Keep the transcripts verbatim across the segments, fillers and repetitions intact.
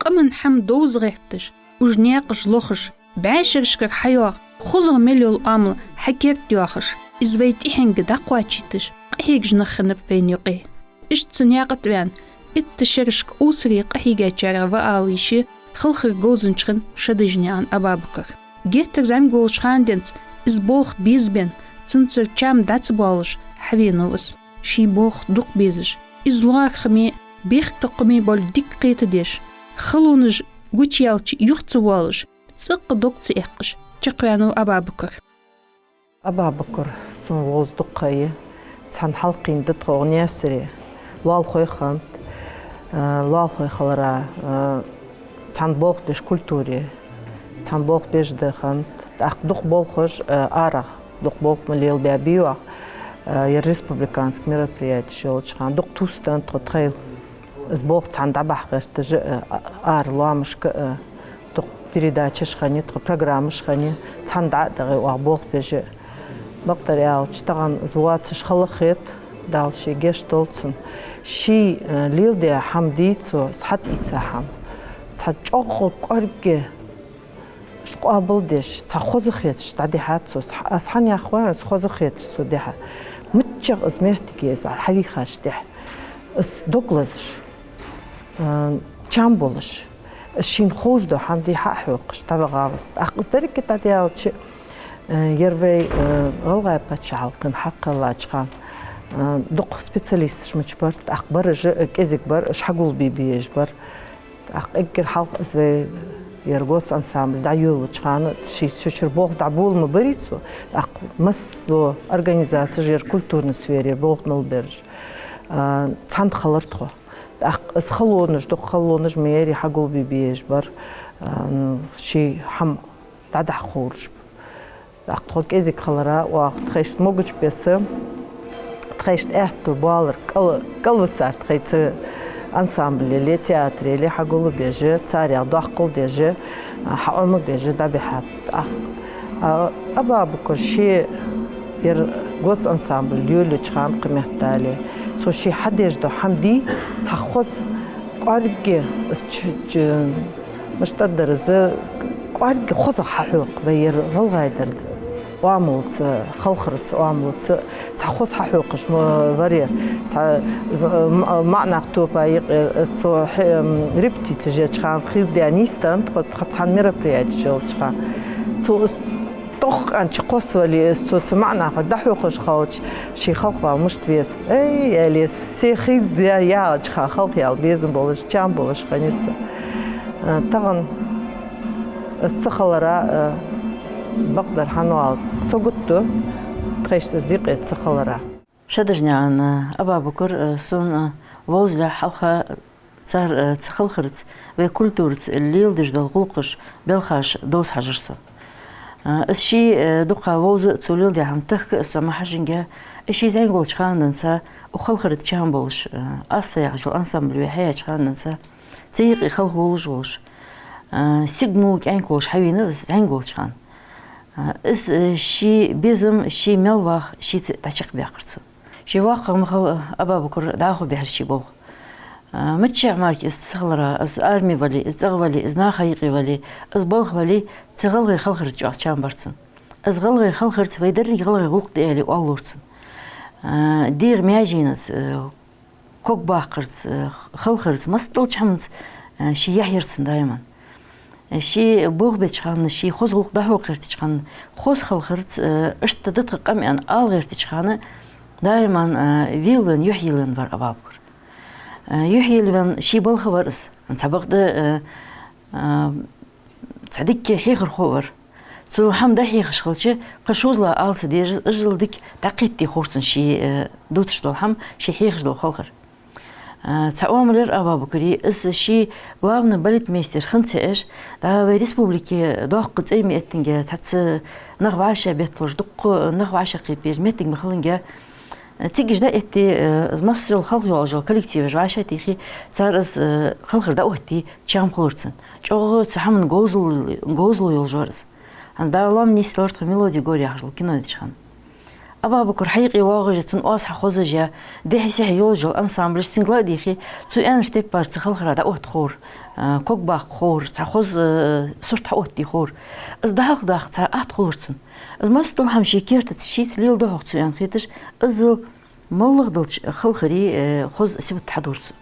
Къаман хӀама довза гӀерташ, уж наькъаш лохаш, бӀаь шерашкара хьайоагӀа, хозагӀа мел йола оамал хьакерда йоахаш, из вай тӀехьенга дӀакхоачийташ, къахьегаш нах хиннаб вайна юкъе. Иштта цу наькъа тӀа ваьнна, итт шерашка овсаре къахьийгачарех ва ала йиш я Халхара говзанча хинна Шадажнаькъан Абабукар. Геттара зӀамига волча хана денз из болх безабенна, цунцара чам дӀа ца боалаш хьавенав из. Ший болх дукха безаш, из лоархӀаме, бехктокхаме болга дика кхетадеш, халонаш гучаяьлча юха ца воалаш, цӀаккха дог ца эккхаш, чакхваьннав Абабукар. Абабукар сона вовза дукха ха я. Цхьан хьалкхийна да тхо Наьсаре. Лоалахой хиннад, э, лоалахой хиларах, э, цхьана болх беш культуре, цхьана болх беш да хиннад. ТӀаккха дукха болхаш, э, арахьа, дукха болх ма лелабаьбий оаха, э, ер республикански мероприятеш йолча хана. Дукха тувсаденнад тхо тхоайла. Из болх цхьана дӀабахьа гӀерташ, э, ара лоамашка, э, дукха передачаш хиннай, тха программаш хиннай, цхьана дӀа а дагӀе оаха болх беш. Бакъдар аьлча, тахан из воацаш хала хет, Дала ший гешт долда цунна. Ший, э, леладаь хӀама дий цо, из хьатӀаийца хӀама. Цхьа чӀоагӀа кӀоарга къоабалдеш, цхьа хоза хеташ дӀадихьад цо. Аз хьанех ва, из хоза хеташ цо дихьа. МиччагӀа из моттиг я из хьавийхача тӀехьа, из дог лазаш, э, чам болаш, из шийна ховш дола хӀама дий хьа а хьокхаш, дӀавахав из. ТӀаккха из деррига дӀадаьлча, э, ер вай, э, ГӀалгӀай паччахьалкхен хьакхеллача хана, э, дукха специалисташ мича бар, тӀаккха бараш, э, кӀезига бар, уж хьагулбе безаш бар. ТӀаккха эггара хьалха из вай ер госансамбль дӀайолалуча хана, ший цу чура болх дӀабола ма барий цо, тӀаккха массадола организацеш ер культурни сфере болх мел бераш, а, цхьана хилар тхо. ТӀаккха из халонаш, дукха халонаш ма ярий, хьагулбе безаш бар, а, ший хӀама дӀадахьа ховраш. ТӀаккха тхо кӀезига хиларах, оаха тхоашта могача беса, тхоашта аьттув боалар, кӀал-, кӀалвисар тхоай цу ансамблел, театрел хьагулбеш, царех доаккхал деш, хьаӀомабеш дӀабихьаб. ТӀаккха, а, Абабукар ше ер госансамбль йолалуча хана кхыметтел, цо ше хьадеш дола хӀама дий, цхьа хоза кӀоарга, из чу-, чу-, мишта дар из, кӀоарга хоза хьахьокх вай ер гӀалгӀай дар. Оамалца, халхарца, оамалца цхьа хоза хьахьокхаш ма вар ер. Цхьа, м-, маӀа нах топа юкъера, из цо хье-, м, репетицеш еча хана хилда нийсденнад тхо, тха цхьана мероприятеш йолча хана. Цо из тохканча кхоссавале, из цо цу маӀа нахага дӀахьокхаш хилча, ший халхавала мишта веза. Эй, аьле, се хилда яхача хана халхавала безам болаш, чам болаш хиннай из. Э, тахан из ца хиларах, э, бакъдар хӀана аьлча, со гуттар тхоашта из юкъе ца хиларах. Шадажнаькъан, э, Абабукар, э, сона, э, вовзалехь хьалха цар, э, цу халхарца, вай культураца леладеш дола гӀулакхаш, балхаш довза хьажар со. Э, из ше, э, дукха вовза а, цо леладаь хӀама тахка а со ма хьажанге, из ше зӀамига волча хана денз, укх халхарца чам болаш, э, «Асса» яхаш йола ансамбль вай хьаяьча хана денз, цу юкъе халхавувлаш волаш, э, сигму кӀаьнк волаш хьавенав из зӀамига волча хана. Э, из, э, ший безам, ший мел вах шийца дӀачакхбаьккхар цо. Ший воккхагӀа ма хала, Абабукар дӀахо бихьар ший болх. А, миччахьа мара из ца хиларах, из арме вале, из цӀагӀа вале, из наха юкъе вале, из балха вале, цу гӀалгӀай халхарца чӀоагӀа чам бар цун. Из гӀалгӀай халхарца вай деррига гӀалгӀай гӀулакх да аьле оалалора цунна. А, дегӀа маьженца, э, ког баккхарца, э, халхарца, массадолча хӀаманца, э, ший яхь яр цун даиман. Ше болх беча хана, ше хоза гӀулакх дӀахьокха гӀертача хана, хоза халхарца, э, иштта да тха къам аьнна ала гӀертача хана, даиман, э, велавенна, юхьелвенна вар Абабукар. Э, юхьелвенна ший балха вар из. Цхьабакъда, э, э, цхьа дикка хьехархо вар. Цо хӀама дӀахьехаш хилча, кхы шозлагӀа ала ца дезаш, иззал дика дӀакхетаде ховра цунна ше, э, дувцаш дола хӀама, ше хьехаш дола халхар. А, цхьа оамал яр Абабукара, из ший главный балетмейстер хинна ца Ӏеш, дӀа вай республике доккха цӀай ма эттанге, цхьацца нах вӀашагӀбетталуш, дукха нах вӀашагӀкхетабеш моттиг ма хиланге, цига иштта дӀаэтте, э, из массайола халха йолаш йола коллективаш вӀашагӀтехе, цар из, э, халхар дӀаоттае чам хулар цун. ЧӀоагӀа цу хӀаман говзал-, говзал йолаш вар из. ХӀанз Дала лоам нийсделар тха «Мелодия горя» яхаш йола кино деча хана. Абабукар хьайкъе воагӀаш а, цун оаз хьахозаш а, дехьа-сехьа йолаш йола ансамблаш цунга ладийгӀа, цо аьннача тайпара цу халхара дӀаотта ховра, а, ког баккха ховра, цхьа хоза, э, сурт хьаоттае ховра. Из дӀахьалхадаккха цхьа атта хулар цунна. Из массадола хӀама ший кертаца, шийца леладу хьогӀ цо аьнна хеташ, иззал моллагӀа долча халхара, э, хоза сибат хьадора цо.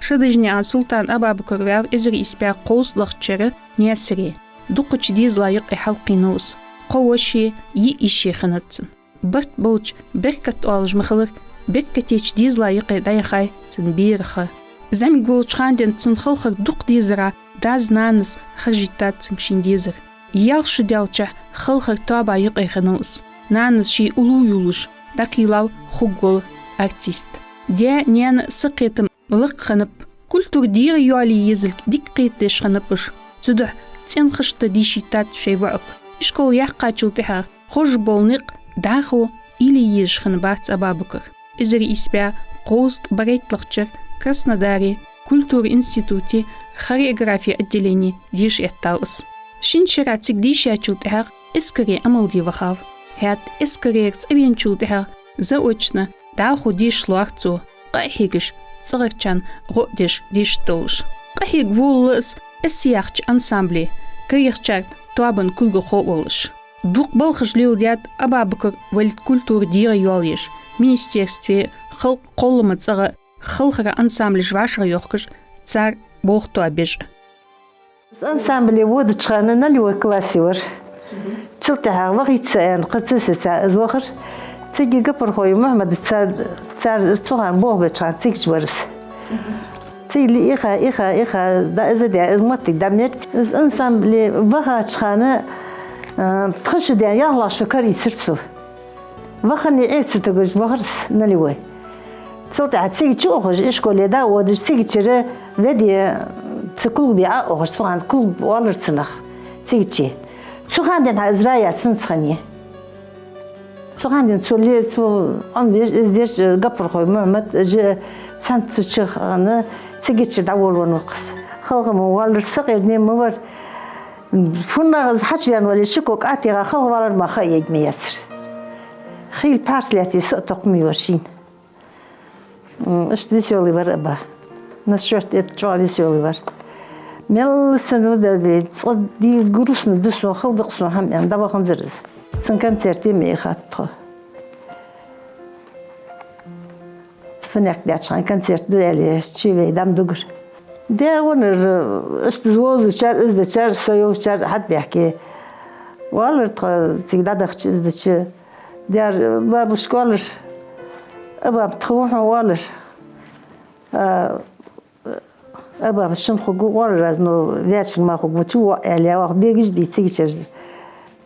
Шадыжнаькъан Султан Абабукар ваьв эзар ийс бӀаь кхузткъалагӀча шера Наьсаре. Дукхача дезала юкъе хьалкхийнав из. Кхо воша, йиъ йиша хиннад цун. Барт болча беркат оалаш ма хиллара, беркатеча дезала юкъе дӀаяхай цун бера ха. ЗӀамига волча хана денз цун халхар дукха дезара дас-нанас харжийтад цунга шийна дезар. Ялх шу даьлча, халхара тоаба юкъе хиннав из. Нанас ший уллув йолаш дӀакхеллав хургвола артист. Даь-наьна сакхетам лакха хиннаб. Культура дегӀайоалае езилга дика кхетадеш хиннаб уж. Цудухьа цӀенхашта дийшийтад шоай воӀага. Ишкол яьккхачул тӀехьагӀа хозаш бола никъ дӀахо уйла е езаш хиннабац Абабукара. Эзар ийс бӀаь кхузткъа барайтталагӀча шера Краснодаре культура институте хореографи отделене деша эттав из. Шин шера цига дийшачул тӀехьагӀа эскаре Ӏамал де вахав. ХӀаьта эскарера цӀавеначул тӀехьагӀа заочно дӀахо дешаш лоархӀ цо, къахьегаш цӀагӀарчарна гӀо а деш дешаргдолаш. Къахьега волалва из «Эсси» яхача ансамбле, карагӀчар тоабан кулгалхо а волаш. Дукха балхаш леладаьд Абабукар-Валида культура дегӀайоалаеш, министерстве, халкъа кхоллама цӀагӀа халхара ансамблаш вӀашагӀйохкаш, цар болх тоабеш. Из ансамбле водача хана нулевой классе вар. Цул тӀехьагӀа вахийта со аьнна, кхы ца сеца из вахар. Цига Гапархой Мухьмад цар, цар цу хана болх беча хана цигача вар из. Цига ли иха, иха, иха, да из а даь, из моттиг дӀа мег. Из ансамбле вахача хана, а, пхи шу даьнна, ялхлагӀа шу карийцар цо. Вахане Ӏе ца тугаш вахар из нулевой. Цул тӀехьагӀа цига чу ухаш, ишколе дӀа а водаш, цигачара веде цу клубе Ӏоухаш, цу хана клуб оалар цунах, цигача. Цу хана денз хьа из Рая цунца хиннай. Цу хана денз цо ле-, цо Ӏомавеш, из деш, Гапархой Мухьмад, жи цхьанца цу чу хана, цигачара дӀаволавеннав-кх из. Халхам ма валар, сакъердаме ма вар. ФуннагӀа из хьачувена вале, ши ког кӀатегӀа халхавалар мара ха а ергма яцар. Хийла пхьарс лаьце со а токхаме вар шийна. М, иштта весёлый вар Аба. Насчёт это чӀоагӀа весёлый вар. Мел санна ва дале, цкъа ди грустно да сона, хала да-кх сона хӀама аьнна, дӀаваханзар из. Цун концерте ма ихад тхо. ФуннагӀа даьча хана концерт ду аьле, чу вай дӀа ма дугар. Даь веннар, иштта из вовзачар, из дечар, со йолчар хьатӀабаьхке. Валар тхо цига дӀадахача, из деча. Даьра, бабушка, оалар, Абаб, тха ва хьона, оалар. А, Абаб, шун хургва, оалар аз, но ваьчун мара хургва, чу воӀ аьле, оаха бегаш бий цигачара.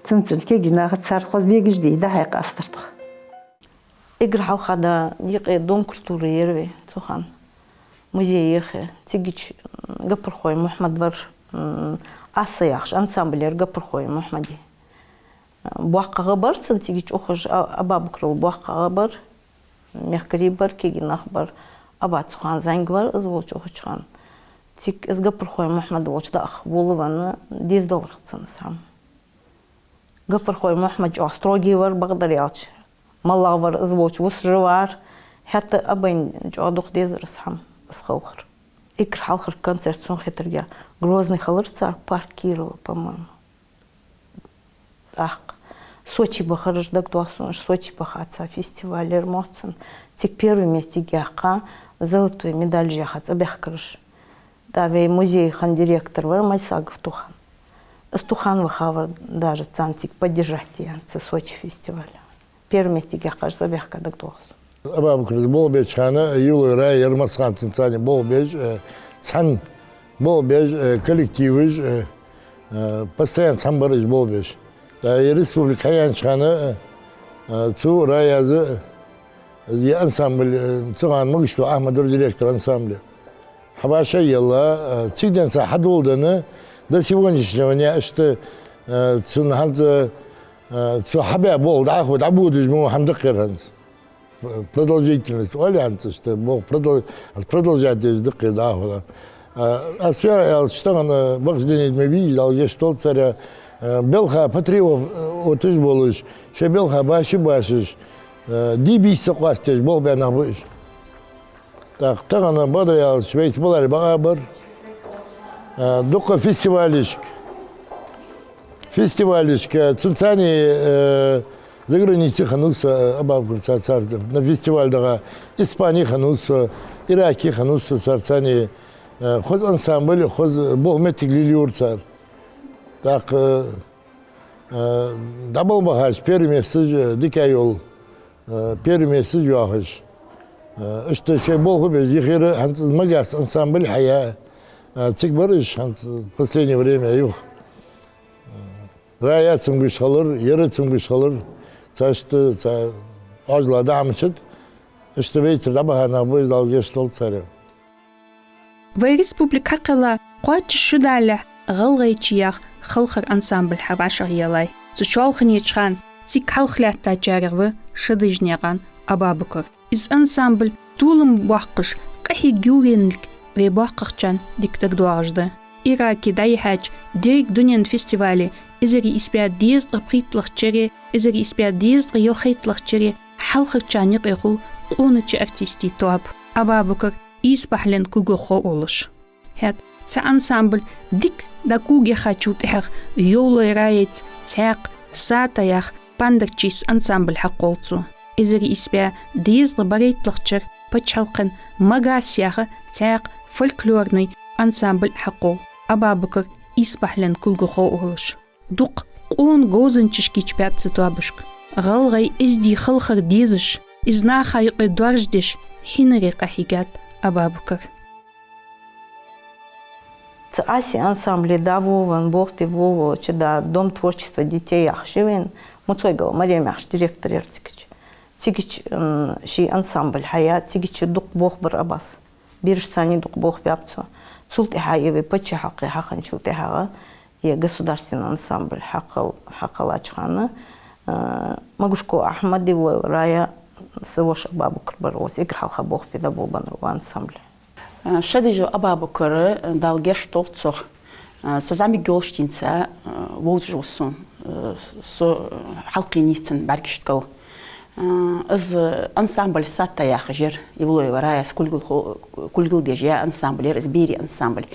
Цунцара кегий наха цар хоза бегаш бий, дӀа-хьа къастар тхо. Эггара хьалха да юкъе Дом культуры яр вай цу хана. Музей яхе. Цигача, м, Гапархой Мухьмад вар, м, «Асса» яхаш ансамбль яр Гапархой Мухьмада. БоккхагӀа бар цун цигача ухаш, а, Абабукарал боккхагӀа бар, мехкарий бар, кегий нах бар. Аба цу хана зӀамига вар, из волча ухача хана. Цига из Гапархой Мухьмад волча дӀаха волавенна, дезадалар-кх цунна из хӀама. Гапархой Мухьмад чӀоагӀа строгий вар, бакъдар аьлча. МоллагӀа вар из волча, вус жа вар. ХӀаьта Абайна чӀоагӀа дукха дезар из хӀама, из халхар. Эггара хьалхара концерт сона хетарга, Грозный хилар цар, парк Кирова, по-моему. ТӀаккха Сочи бахараш дагадоагӀа сона, Сочи баха цхьа фестиваль яр мотт санна. Цига первый меттиг яьккха, золотой медаль яха цӀабаьхкараш. ТӀаккха вай музея хинна директор вар Майсагов Тухан. Из Тухан ваха вар даже царна цига поддержать де аьнна цу Сочи фестивале. Первый меттиг яьккхараш цӀабаьхка дагадоагӀа сона. Абабукара болх беча хана Юлай Рая яр массахана цунца болх беш, э, цхьана болх беш, э, коллективаш, э, э, постоянно цхьана бар уж болх беш. ТӀаккха республика хьаяьннача хана, э, э, цу Раяс, э, из ансамбль, э, цу хана Магашков Ахьмад вар директор ансамбля. Хьабаша елла, э, цигара денз хьадоладенна, до сегодняшнего дня иштта, э, цун хӀанз, э, цо хьабаь болх дӀахо дӀабодаш мо хӀама да-кх ер хӀанз. Продолжительность оал хӀанз иштта, болх продол-, продолжать деш да-кх ер дӀахо. Э, аз фу аьлча, тахан, э, бакъденеда ма вий, Дала гешт долда царех, Э, балха патриотаж болаш, шоай балха баши башаш, э, дий-бийса къоастадеш болх баь нах ба уж. ТӀаккха тахан, бадараллаш, вайца баларе бакъахьа бар, э, дукха фестивалашка, фестивалашка, цунцани, э, загранице хиннав со, э, Абабукарца цар, на фестиваль дагӀа, Испане хиннав со, Ираке хиннав со царцани, э, хоза ансамбль, хоза болх моттиг лелайора цар. ТӀаккха, э, э, дӀабала бахача первый местаж, э, дика йола, э, первый местаж йоахаш. Э, иштта шоай болх беш йихира, хӀанз из Магас ансамбль хьаяь, э, цига бар уж хӀанз последнее время юха. Э, Рая цамогаш хилар, Яра цамогаш хилар, царца, цар Ӏоажала дӀа Ӏомачат, иштта вайцара дӀабаха нах ба уж, Дала гешт долда царех. Вай республика хьакхелла кхоачаш шу далехь, ГӀалгӀайче яха «Халхар» ансамбль хьавӀашагӀъеллай. Цу чоалханеча хана цига хьалхалаьттачарех ва Шадыжнаькъан Абабукар. Из ансамбль толам боаккхаш, къахьийга ювлаенналга вай боккхагӀчарна дика дагадоагӀаш да. Ираке дӀайихьача деррига дунен фестивале, эзар ийс бӀаь дезткъа пхийтталагӀча шера, эзар ийс бӀаь дезткъа ялхайтталагӀча шера хьалхарчарна юкъе хул къонача артистий тоаба. Абабукар исбахьален кулгалхо волаш. ХӀаьта цхьа ансамбль дика дӀакулгйихьачул тӀехьагӀа Евлой Раеца цхьаькха «Сата» яха пандарчийс ансамбль хьакхолл цо. Эзар ийс бӀаь дезткъа барайтталагӀча шера паччахьалкхен «Магас» яха цхьаькха фольклорни ансамбль хьакхолл Абабукар исбахьален кулгалхо волаш. Дукха къона говзанчаш кийчбаьб цу тоабашка. ГӀалгӀай эздий халхар дезаш, из наха юкъе доаржадеш, хьинаре къахьийгад Абабукар. Цу «Аси» ансамбле дӀаволавенна, болх бе волавелча, да, Дом творчества детей яхаш я вайна, Муцойгова Марем яхаш директор яр цигача. Цигача, м, ший ансамбль хьаяь, цигача дукха болх бир Абас. Берашцани дукха болх баьб цо. Цул тӀехьагӀа, е вай паччахьалкхе хьахинначул тӀехьагӀа, е государственный ансамбль хьакхел-, хьакхеллача хана, э, Магушков Ахьмад, Евлоева Рая, са воша Абабукар бар, укхаза эггара хьалха болх бе дӀаболабеннар укх ансамбле. Э, Шадыжев Абабукар, э, Дала гешт долда цох, э, со зӀамига йолча денца, э, вовзаш ва сона, э, со, э, хьалкхийнав цун бӀаргашта кӀал. Э, из ансамбль «Сата» яхаш яр, Евлоева Раяс кулгал-, кулгал деш яь ансамбль яр из, берий ансамбль.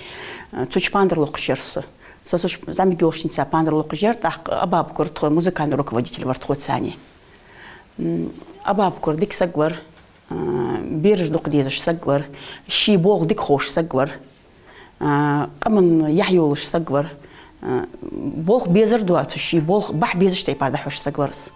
Э, цу чу пандар локхаш яр со. Со, со чу зӀамига йолча денца пандар локхаш яр, тӀаккха Абабукар тхоай музыкальный руководитель вар тхоцани. М, Абабукар дика саг вар, э, бераш дукха дезаш саг вар, ший болх дика ховш саг вар, э, къаман яхь йолаш саг вар, э, болх безар доацаш, ший болх бахьа безача тайпара дӀахьош саг вар из.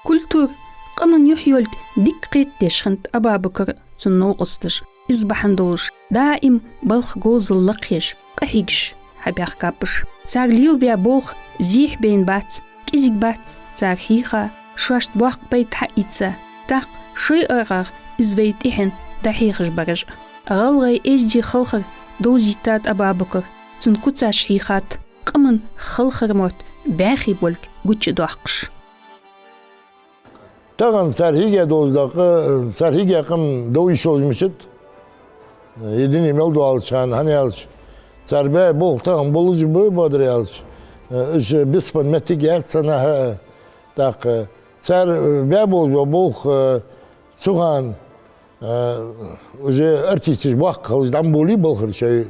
Культура, къаман юхь йолга дика кхетадеш хиннад Абабукара цун новкъосташа. Из бахьан долаш, даим балха говзал лакхъеш, къахьегаш хьабаьхкаб уж. Цар лелабаь болх зехьа байна бац, кӀезига бац цар хьийха, шоашта боккха пайда хьаийца, тӀаккха шоай аргӀагӀа из вай тӀехьенна дӀахьехаш бараш. ГӀалгӀай эздий халхар довзийтад Абабукара, цун куцаш хьийхад, къаман халхара мотт бӀаьхий болга гучадоаккхаш. Тахан цар хьийга долаш да къа-, цар хьийга къам дов йиш йолаш мичад, э, е дуне мел доалача хана, хӀана аьлча, цар баь болх тахан болаш ба, бадар аьлча, э, уж бицбенна моттиг яц цхьаннахьа, э, тӀаккха цар, э, баь болаш бола болх, э, цу хана, э, уже артисташ боккха хилча дӀа ма болий балхара шоай.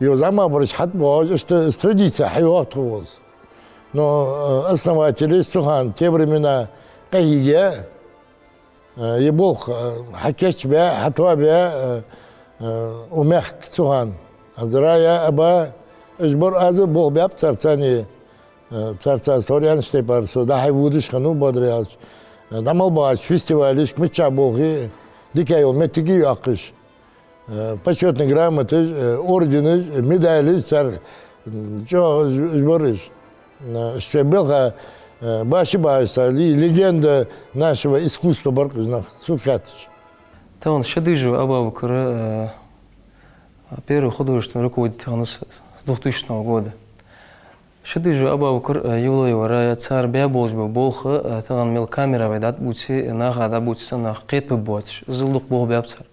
Йо, зӀамагӀбараш хьатӀабоагӀаш, иштта из традици хьайоагӀа тхо волча. Но, э, основателаш цу хана, те времена къахьийга, э, е болх, э, хьакийчбаь, хьатоабаь, э, э, укх мехка цу хана. Аз Рая, Аба, уж бар, аз болх баьб царцани, э, царца аз тхьовра аьннача тайпара со дӀа-хьа водаш хиннав, бадар аьлча. Э, дӀа мел бахача фестивалашка миччахьа болх, дика йола моттиг йоаккхаш. Э, почётни грамоташ, э, орденаш, э, медалаш цар, м, чӀоагӀа уж, уж бар уж. Э, шоай балха, э, баши башаш цар, ле-, легенда нашего искусства бар уж нах, сога хаьттача. Тахан Шадыжев Абабукар, э, первый художественный руководитель хиннав с, с двухтысячного года. Шадыжев Абабукар, э, Евлоева Рая, цар баь болаш бола болх, э, тахан мел камера вай дӀатӀабувце, наха дӀабувце санна кхетабергбоацаш, из дукха болх баьб цар.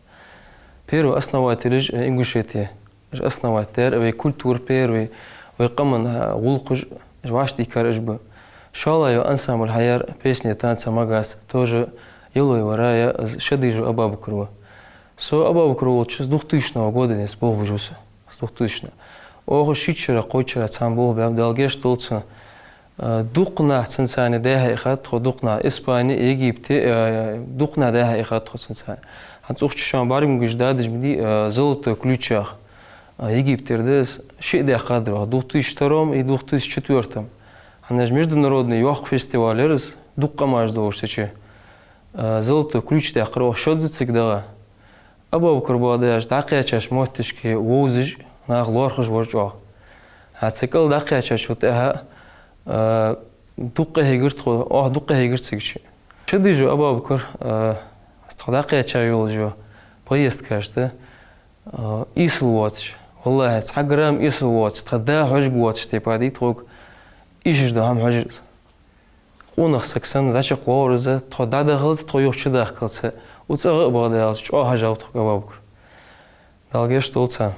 Первый основателаш, э, Ингушетии. Уж основать даьр, вай культура первый Вай къаман гӀулакхаш, вӀаштӀехьа дийкар уж ба. ШоллагӀа йола ансамбль хьаяьр «Песни и танцы Магас», тоже Елой варая, из Шадыжев Абабукар ва. Со Абабукар волча с двухтысячного года дӀа болх беш ва со. С двухтысячного. Оаха шийтта шера, кхойтта шера цхьана болх баьб, Дала гешт долда цунна. Э, дукха нах цунца дӀа-хьа яхад тхо, дукха нах Испане, Египте, э, дукха нах дӀа-хьа яхад тхо цунца. ХӀанз укх чу шоана бӀаргагуш дадаш ма дий, э, «Золотой ключ» яха. А, Египтера да из, шиъ даьккхад оаха, двух тысяч втором и двух тысяч четвёртом. ХӀанз международный йоккха фестиваль яр из, дукха къамаш долаш цу чу. А, «Золотой ключ» даьккхар оаха шозза цига дагӀа. Абабукар баха дезаш дӀакхаьчача моттигашка вовзаш, нах лоархӀаш вар чӀоагӀа. ХӀанз цу кӀал дӀакхаьчачул тӀехьагӀа, а, дукха къахьийгар тхо, оаха дукха къахьийгар цига чу. Шадыжев Абабукар, а, тхо дӀакхаьча йолаш йола поездкаш да, а, эсала воацаш. ВаллахӀи, цхьа грамм эсала воацаш, тха да хьожаргвоацаш тайпара дий тхога, ийшаш дола хӀама хьожар из. Къонах саг санна дӀачакхвоагӀар из, тхо дӀадахалца, тхо юха чудахкалца, укх цӀагӀа а баха даллалца, чӀоагӀа хьежав тхога Абабукар. Дала гешт долда цунна.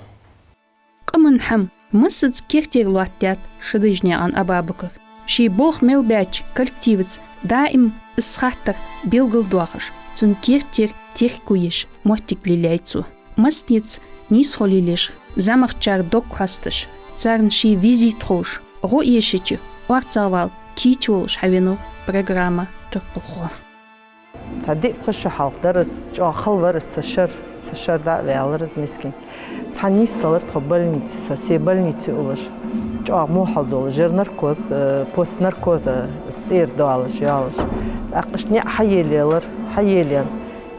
Къаман хӀама массаза кертера лоаттадаьд Шадыжевнаькъан Абабукара. Ший болх мел баьча коллективаца даим из хаттар белгалдоахаш, цун кертера терко еш моттиг лелаяьй цо. Массанеца нийсхо лелаеш, зӀамагӀчар дог хьесташ, царна ший визит ховш, гӀо эшача орцагӀвала кийча волаш хьавенав программа турпалхо. Цхьа диъ-пхи шу хьалха дар из, чӀоагӀа хала вар из цу шера, цу шера дӀа а ваьлар из мискинг. Цхьа нийсделар тхо больнице, со се больнице уллаш. ЧӀоагӀа во хьал долаш яр, наркоз, э, пост наркоза из тӀера доалаш, йоалаш. ТӀаккха иштта ниӀ хьаелаелар, хьаелаенна: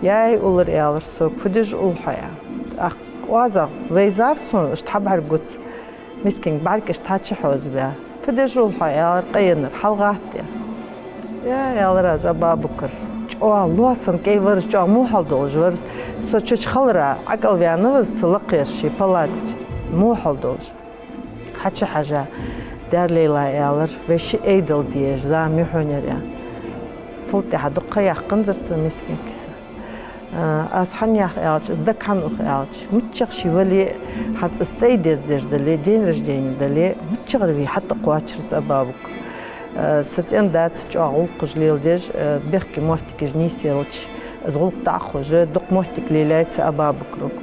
«Яй, — уллар, — аьлар сога, — фу деш улл хьо?» — аьнна. ТӀаккха оазагӀа вайзав сона, иштта хьабӀаргагуц. Мискинг бӀаргашта хьачухьожабаь: «Фу деш улл хьо?» — аьлар, къайеннар: «ХьалгӀатта». «Я, — аьлар аз, — Абабукар». ЧӀоагӀа лоасан кӀай вар из, чӀоагӀа во хьал долаш вар из. Со цу чу хилара ӀокӀалваьннав из цу лакхера ший палата чу. Во хьал долаш. Хьачухьежа: «Дер, Лейла, — аьлар, — вай шиъ Ӏийдал де езаш зама я хьона ер», — аьнна. Цул тӀехьагӀа дукха ха яьккханзар цо мискинга киса. А, аз хӀана ях аьлча, из дага хӀана ух аьлча, миччахьа ше вале а, хӀанз из цӀай дездеш дале, день рождения дале, миччахьара вий хьатӀакхоачар из Абабукар. А, са цӀен-даьца чӀоагӀа гӀулакхаш леладеш, а, бехке моттигаш нийсъелча, из гӀулакх дӀа а ховш, дукха моттиг лелаяьй цу Абабукарага.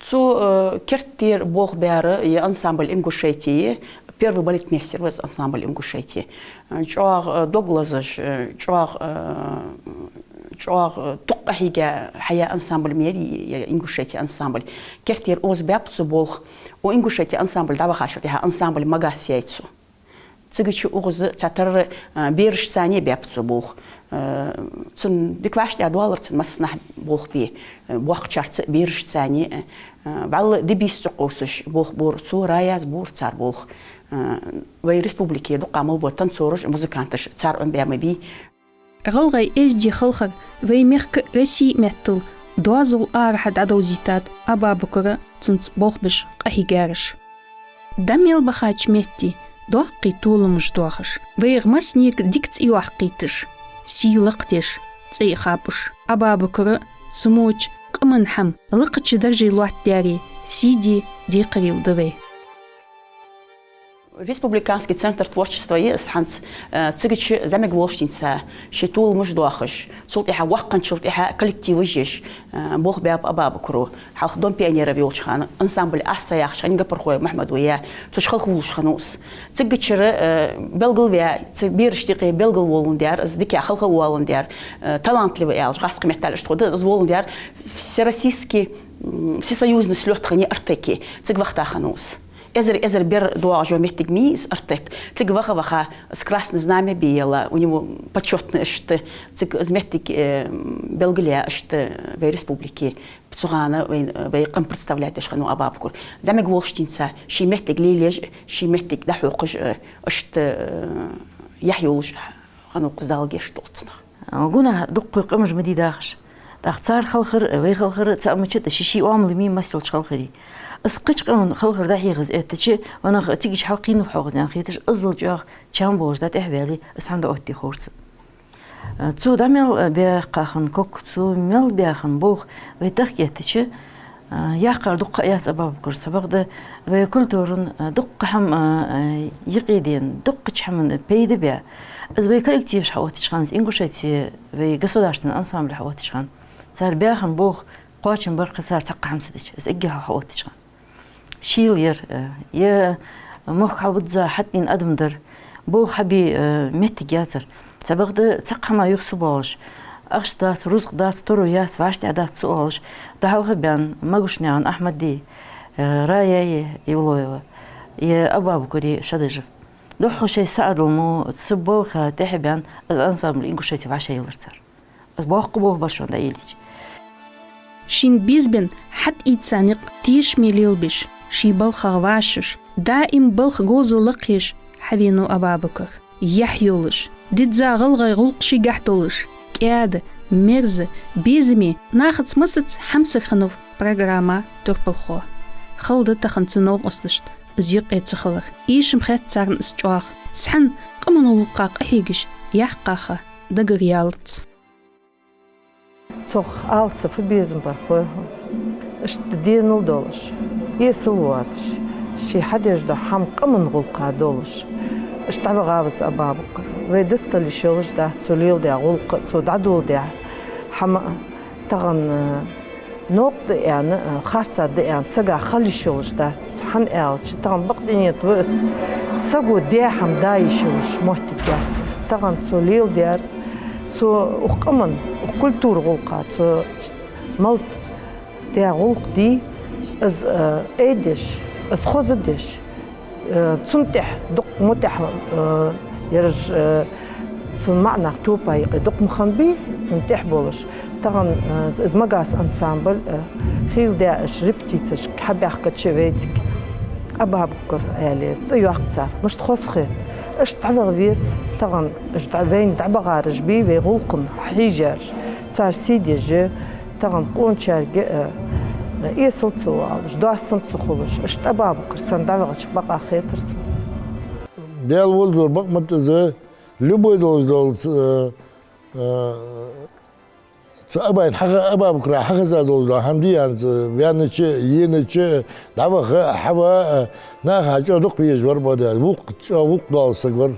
Цо, а, керттера болх баьр ер ансамбль «Ингушетия», первый балетмейстер ва из ансамбль «Ингушетия». ЧӀоагӀа, э, дог лазаш, э, чӀоагӀа, э, чӀоагӀа, э, дукха къахьийга хьаяь ансамбль ма яр ер «Ингушетия» ансамбль. Керттера озабаьб цо болх. Укх «Ингушетия» ансамбль дӀавахачул тӀехьагӀа ансамбль «Магас» яьй цо. Цига чу укхаза цхьатарра, э, берашца а баьб цо болх. Э, цун дика вӀаштӀехьадоалар цун массанахьа болх бе, э, боккхачарца а, берашца а, э, э, вӀалла ди-бийса ца кхувсаш болх бора цо, раяза бора цар болх. Э, вай республике дукха мел бола танцораш, музыканташ цар Ӏомабаь ма бий. ГӀалгӀай эздий халхар вай мехка а, Россе а меттел доазол арахьа дӀадовзийтад Абабукара цунца болх беш къахьийгараш. ДӀа мел бахача метте доккхий толамаш доахаш, вайх массанега дика цӀи йоаккхийташ, сий лакхдеш, цӀи а хапаш, Абабукара цу моча къаман хӀама лакхача дарже лоаттадаьрий сий де декхарийла да вай. Республиканский центр творчества я из хӀанз, э, цига чу зӀамига волча денз ший толамаш доахаш, цул тӀехьагӀа воккха хинначул тӀехьагӀа коллективаш еш, э, болх баьб Абабукара. Хьалха Дом пионеров йолча хана ансамбль «Асса» яхаш хиннай Гапархой Мухьмада яь, цу чу халхавувлаш хиннав из. Цигачара, э, белгалваь, цу берашта юкъе белгалволандаь, из дика халхаволандаь, э, талантливый аьлча гӀазкхий меттала иштта хул, из воландаь всероссийский, м, всесоюзный слёт хиннай «Артеке», цига вахийта хиннав из. Эзар-эзар бер доагӀаш йола моттиг ма йий из «Артек». Цига ваха-ваха из «Красное знамя» бе елла, у него почётный иштта, цига из моттиг, э, белгалъяь иштта вай республике. Цу хана вай, вай къам представлять деш хиннав Абабукар. ЗӀамига волча денз ший моттиг лелаеш, ший моттиг дӀахьокхаш, э, иштта, э, яхь йолаш хиннав укхаза, Дала гешт долда цунах. Гунахь дуккхий къамаш ма дий дахаш. ТӀаккха цар халхар, вай халхар цаӀ мича да, ший-ший оамал ма йий массайолча халхарий. Из кхыча къаман халхар дӀахьехаза эттача, ванах цига чу хьалкхийнав хьогӀ из аьнна хеташ, иззал чӀоагӀа чам болаш дӀатӀехьаваьле, из хӀама дӀаоттаде ховр цунна. Цо дӀа мел баьккха хинна ког, цо мел баь хинна болх вай тахка эттача, А, яккхар дукха яц, Абабукар, цхьабакъда вай культуран, а, дукха хӀама, а, юкъедена, дукхача хӀаман пайда баь. Из вай коллективаш хьаоттача хана, из Ингушетия вай государственный ансамбль хьаоттача хана, цар баь хинна болх кхоачам бар-кх цар цхьаккха хӀама ца дича, из эггара хьалха хьаоттача хана. Шийла яр, э, е мохк хьалбузза хьатӀадийна адам дар, болх хьабе, э, моттиг яцар. Цхьабакъда цхьаккха хӀама юха ца боалаш, ахча дац, рузкъа дац, таро яц, вӀаштӀехьа дац ца оалаш, дӀахьалха баьнна Могушнаькъан Ахьмади, э, Раяи Ивлоева, е Абабукари Шадыжев. Духхьал шоай саӀадал мо цу балха тӀехьа баьнна, из ансамбль Ингушете вӀашагӀъеллар цар. Из боккха болх бар шоана дӀаеллача. Шийна безабенна хьатӀаийца никъ тешаме лелабеш, ший балхах вӀашагӀъеш, даим балха говзал лакхъеш хьавенав Абабукар. Яхь йолаш, дизза гӀалгӀай гӀулакх шийгахьа долаш, кӀаьда, мерза, безаме, нахаца массаза хьамсара хиннав программа турпалхо. Хала да тахан цу новкъосташта из юкъе ца хилар. Эшам хет царна из чӀоагӀа. Цхьан къаман гӀулакха къахьегаш, яхь кхаха дагара ялац. Цох ала са фу безам бар хой хьона. Иштта денал долаш, эсала воацаш, ше хьадеш дола хӀама къаман гӀулакха долаш, иштта дӀавахав из Абабукар. Вай дастал йиш йолаш дац цо леладаь гӀулакх а, цо дӀадоладаь хӀама а. Тахан, э, новкъа да аьнна, э, харцахьа да аьнна, сага хила йиш йолаш дац. ХӀана аьлча, тахан бакъдинет ва из, саго даь хӀама да йиш йолаш моттиг яц. Тахан цо леладаьр, цо укх къаман, укх культура гӀулакха цо мел даь гӀулакх дий, из, э, айдеш, из хоза деш, э, цунна тӀехьа дукха ма тӀехьа, э, ераш, э, цун маӀа нах топа юкъе дукха ма хиннабий, цунна тӀехьа болаш. Тахан, э, из Магас ансамбль, э, хийла даь, уж репетицешка хьабаьхкача вайцига Абабукар аьле, цӀи йоаккх цар. Мишта хоза хет. Иштта дӀаваха веза тахан, уж дӀа-, вайна дӀабахараш бий, вай гӀулакхана хьежараш. Цар сий деш, тахан къоначарга, э, э, эсала ца воалаш, доастам ца хулаш, иштта Абабукар санна дӀавахача бакъахьа хетар сона. Даьла волча бакъ ма дий из, любой долаш дола, э, э, цу Абайна хьаха-, Абабукара хьахеза долаш дола хӀама дий хьона, э, ваьннача, енача, дӀаваха, хьава, э, наха хьа чӀоагӀа дукха везаш вар, бакъда, гӀулакх, чӀоагӀа гӀулакх долаш саг вар.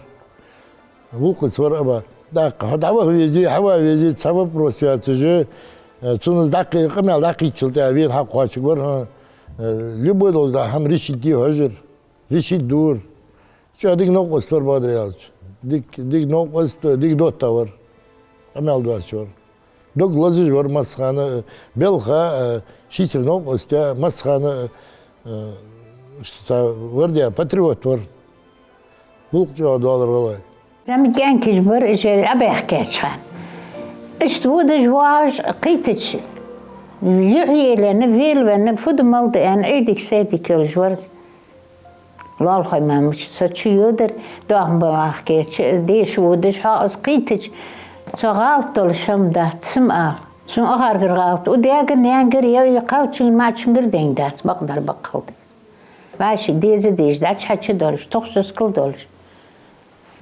ГӀулакхаца вар Аба. ТӀаккха хьо дӀаваха везий, хьава везий, цхьа вопрос яцаш, э, цунна из дӀакхий-, къамаьл дӀакхийттачул тӀехьагӀа вена хьакхоачаргвар, хӀа, э, любой долаш дола хӀама решить де хьожар, решить дора. ЧӀоагӀа дика новкъост вар, бакъдар аьлча. Дика, дика новкъост, дика доттагӀа вар. Къамаьл доацаш вар. Дог лазаш вар массахана, э, балха, э, шийцара новкъост яь, массахана, э, э, иштта цхьа вар де, патриот вар. ГӀулакх чӀоагӀа долар гӀалгӀай. ЗӀамига кӀаьнкаш бар уж Ӏобаьхкача хана. Иштта водаш воагӀаш кхийттача, юхь елаенна, велавенна, фу да мала да аьнна, Ӏуйдиг-сайдиг йолаш вар из. Лоалахой мамаш, со чу йодар, доахан балахка, деша водаш, хьо из кхийттача, цо гӀалат долаш хӀама дац, сам ала. Сона акхаргара гӀалат, у даьгара, наьнагара, е, е кхалчунгара, маӀачунгара дайна дац, бакъдар бакъ хала да. Вай ши деза дезаш, дӀачу-хьачу долаш, тохсоскал долаш.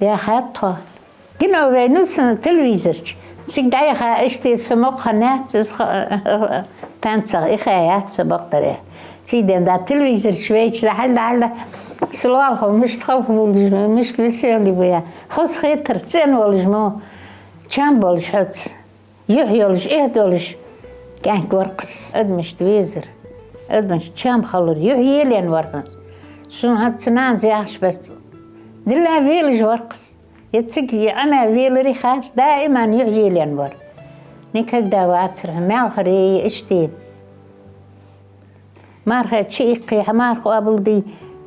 Яхад тхо. Кино вайнав сона телевизор чу. Цига дӀаяха, иштта са мукъа хиннаяц, из ха-, танцах ихаяц са, бакъдар. Цийден да телевизор чу вайча, дӀахьал, дӀахьал, са лоалахо мишта халхавувлаш ма, мишта веселый ва. Хоза хетар, цӀена волаш ма, чам болаш хьоца. Юхь йолаш, эхь долаш кӀаьнк вар-кх из. Адамашта везар, адамашта чам хилар, юхь елаенна вар-кх из. Сона хӀанз цу нанас яхаш бац. Дилла велаш вар-кх из. Е цига, е Ӏомаь велари хац, даиман юхь елаенна вар. Никогда вацар хьона, маьлхара е иштта. Марха чу иккхе, хьа марха къоабалде,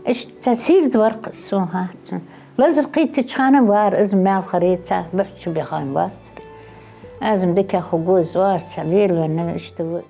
иштта цхьа сийрда вар-кх из, сона хетачох. Лазар кхийттача хана вар из, маьлхара цхьа бухьча баьхкача вац. Аз-м дикагӀа хургва из, оарца велавенна иштта ва.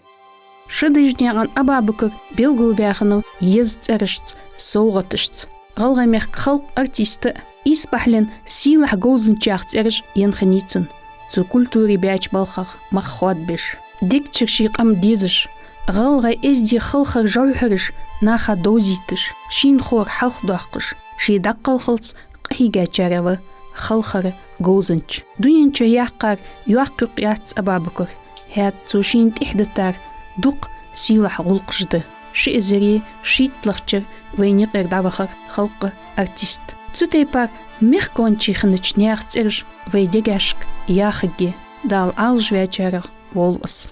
Шадыжнаькъан Абабукар белгалваь хиннав еза цӀерашца, совгӀаташца. ГӀалгӀай мехка халкъа артиста а, исбахьален сийлахьа говзанчах цӀераш енна хиннай цун. Цу культуре баьча балхах мах хоадабеш, дегчура ший къам дезаш, гӀалгӀай эздий халхара жовхьараш наха довзийташ, шийна ховр хьалхадоаккхаш, ше дӀакхалхалца къахьийгачарех ва халхара говзанча. Дунен чу яьккхар йоккха-юкъ яц Абабукара. ХӀаьта цо шийна тӀехьадитар дукха сийлахь гӀулакхаш да. Ши эзари шийтталагӀча шера вайна юкъера дӀавахар халкъа артист. Цу тайпара мехкончий хиннача наьха цӀераш вай дегашка яхаргья, Дала Ӏалашваьчарех волва из.